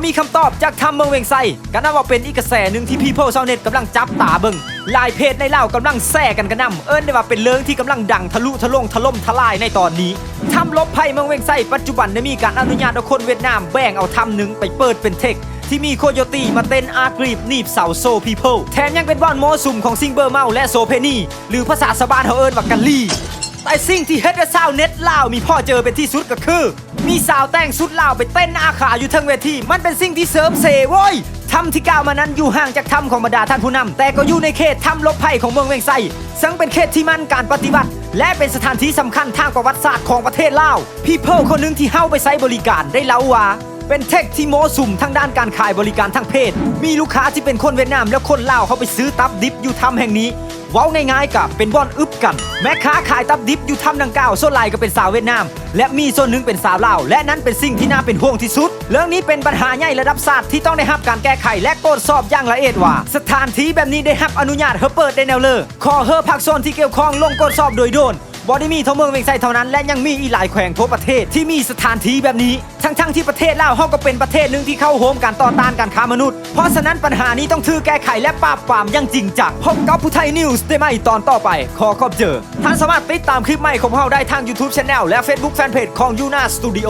ມີຄຳຕອບຈາກຖ້ຳເມືອງວຽງໄຊ ກໍນັບວ່າເປັນອີກກະແສໜຶ່ງທີ່ People ຊາວເນັດກຳລັງຈັບຕາເບິ່ງ. ຫຼາຍເພຈໃນລາວກຳລັງແຊກັນກະໜ່ຳ, ເອີ້ນໄດ້ວ່າເປັນເລື່ອງທີ່ກຳລັງດັງທະລຸທະລົງຖະຫຼົ່ມທະລາຍໃນຕອນນີ້. ຖ້ຳຫຼົບໄພເມືອງວຽງໄຊ ປັດຈຸບັນໄດ້ມີການອະນຸຍາດໃຫ້ຄົນຫວຽດນາມແບ່ງເອົາຖ້ຳໜຶ່ງໄປເປີດເປັນເທັກ ທີ່ມີໂຄໂຍຕີມາເຕັ້ນອາກຣີບໜີບເສົາໂຊ People ແຖມຍັງເປັນບ່ອນມົ້ວສຸມຂອງສິ່ງເບີເມົາ ແລະ ໂສເພນີ ຫຼື ພາສາຊາວບ້ານເຮົາເອີ້ນວ່າກະລີ. ແຕ່ສິ່ງທີ່ເຮັດໃຫ້ຊາວເນັດລາວມີພໍ້ເຈີເປັນທີ່ສຸດກໍຄື ມີສາວແຕ່ງຊຸດລາວໄປເຕັ້ນອາຄາຢູ່ເທິງເວທີ ມັນເປັນສິ່ງທີ່ເສີມເສໂວ້ຍ! ຖ້ຳທີ່ກ່າວມານັ້ນຢູ່ຫ່າງຈາກຖ້ຳຂອງບັນດາທ່ານຜູ້ນຳ ແຕ່ກໍຢູ່ໃນເຂດຖ້ຳຫຼົບໄພຂອງເມືອງວຽງໄຊ ເຊິ່ງເປັນເຂດທີ່ໝັ່ນການປະຕິວັດ ແລະ ເປັນສະຖານທີ່ສຳຄັນທາງປະຫວັດສາດຂອງປະເທດລາວ. People ຄົນໜຶ່ງທີ່ເຮົາໄປໃຊ້ບໍລິການໄດ້ເລົ່າວ່າ ເປັນເທັກທີ່ມົ້ວສຸມທາງດ້ານການຂາຍບໍລິການທາງເພດ. ມີລູກຄ້າທີ່ເປັນຄົນຫວຽດນາມ ແລະ ຄົນລາວເຂົ້າໄປຊື້ຕັບດິບຢູ່ຖ້ຳແຫ່ງນີ້. ເວົ້າງ່າຍໆ ກະເປັນບ່ອນອຶບກັນ. ແມ່ຄ້າຂາຍຕັບດິບຢູ່ຖ້ຳດັ່ງກ່າວ ສ່ວນຫຼາຍກໍເປັນຊາວຫວຽດນາມ ແລະ ມີສ່ວນໜຶ່ງເປັນຊາວລາວ ແລະ ນັ້ນເປັນສິ່ງທີ່ໜ້າເປັນຫ່ວງທີ່ສຸດ. ເລື່ອງນີ້ເປັນບັນຫາໃຫຍ່ລະດັບຊາດທີ່ຕ້ອງໄດ້ຮັບການແກ້ໄຂ ແລະ ກວດສອບຢ່າງລະອຽດວ່າ ສະຖານທີ່ແບບນີ້ໄດ້ຮັບອະນຸຍາດໃຫ້ເປີດໄດ້ແນວເລີ. ຂໍໃຫ້ພາກສ່ວນທີ່ກ່ຽວຂ້ອງລົງກວດສອບໂດຍດ່ວນ. ບໍ່ໄດ້ມີເທົ່າເມືອງວຽງໄຊເທົ່ານັ້ນ ແລະ ຍັງມີອີກຫຼາຍແຂວງທົ່ວປະເທດທີ່ມີສະຖານທີ່ແບບນີ້. ທັງໆທີ່ປະເທດລາວເຮົາກໍເປັນປະເທດໜຶ່ງທີ່ເຂົ້າໂຮມການຕໍ່ຕ້ານການຄ້າມະນຸດ. ເພາະສະນັ້ນ ບັນຫານີ້ຕ້ອງຖືກແກ້ໄຂ ແລະ ປາບປາມຢ່າງຈິງຈັງ. ພົບກັບຜູ້ໄທນິວສ໌ໄດ້ໃໝ່ຕອນຕໍ່ໄປ. ຂໍຂອບໃຈ. ທ່ານສາມາດຕິດຕາມຄລິບໃໝ່ຂອງພວກເຮົາໄດ້ທາງ YouTube Channel ແລະ Facebook Fanpage ຂອງ Yuna Studio.